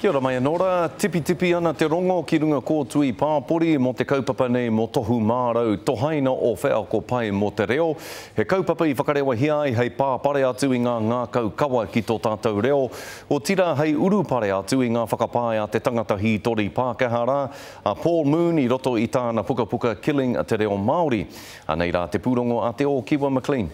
Kia ora mai anō rā, tipitipi ana te rongo ki runga kōtui pāpori mō te kaupapa nei mō Tohu Mārau Tohaina o Wheako Pai mō te Reo. He kaupapa i whakarewahia ai hei pāpare atu i ngā ngākau kawa ki tō tātou reo, otirā hei urupare atu i ngā whakapae a te tangata hītori Pākehā rā, a Paul Moon i roto i tāna pukapuka Killing Te Reo Māori. Anei rā te pūrongo a Te Ōkiwa McLean.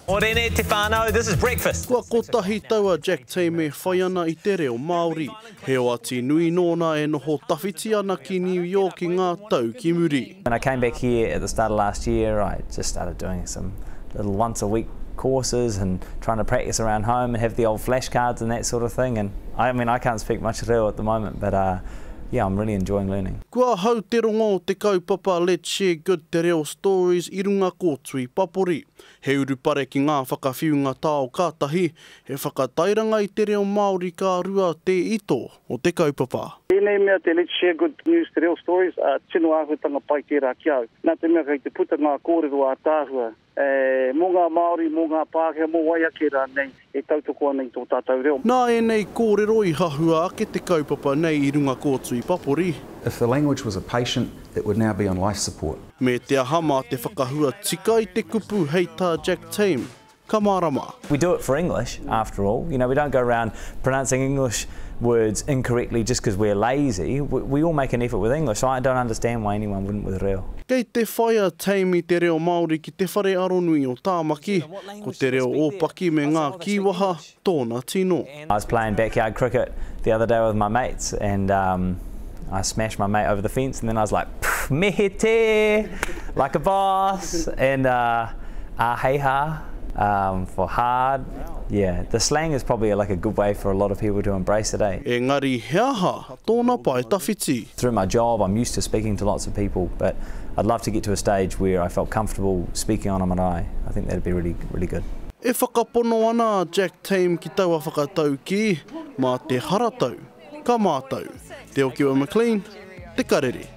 Morene te whanau, this is breakfast. Kua kotahi tau a Jack Tame e whai ana i te reo Māori. He oati nui nōna e noho tawhiti ana ki New York i ngā tau ki muri. When I came back here at the start of last year I just started doing some little once a week courses and trying to practice around home and have the old flashcards and that sort of thing and I mean I can't speak much reo at the moment but uh, yeah I'm really enjoying learning. Kua hau te rongo o te kaupapa Let's Share Good Te Reo Stories i runga kōtui papori. He urupare ki ngā whakawhiunga tao ka tahi, he whakatairanga i te reo Māori ka rua te ito o te kaupapa. Tēnei mea te Let's Share Good News Te Reo Stories, ā, tino āhuatanga pai tērā ki a au. Nā te mea kei te puta ngā kōrero ātaahua, e, mō ngā Māori, mō ngā Pākehā, mō wai ake rānei e tautoko ana i tō tātou reo. Nā ēnei kōrero i hahua ake te kaupapa nei i runga kōtui papori. If the language was a patient, it would now be on life support. Me te aha mā te whakahua tika i te kupu hei tā Jack Tame, ka mārama. We do it for English, after all. You know, we don't go around pronouncing English words incorrectly just because we're lazy. We, we all make an effort with English, so I don't understand why anyone wouldn't with reo. Kei te whai a Tame i te reo Māori ki Te Whare Aronui o Tāmaki, ko te reo ōpaki me ngā kīwaha tōna tino. I was playing backyard cricket the other day with my mates and um, I smashed my mate over the fence and then I was like, me he te, like a boss, and uh, aheha um, for hard. Yeah, the slang is probably like a good way for a lot of people to embrace it, eh? Engari he aha tōna pae tawhiti? Through my job, I'm used to speaking to lots of people, but I'd love to get to a stage where I felt comfortable speaking on a marae. I think that'd be really, really good. E whakapono ana a Jack Tame ki taua whakataukī, mā te haratau ka mātau. Te Okiwa McLean, Te Karere.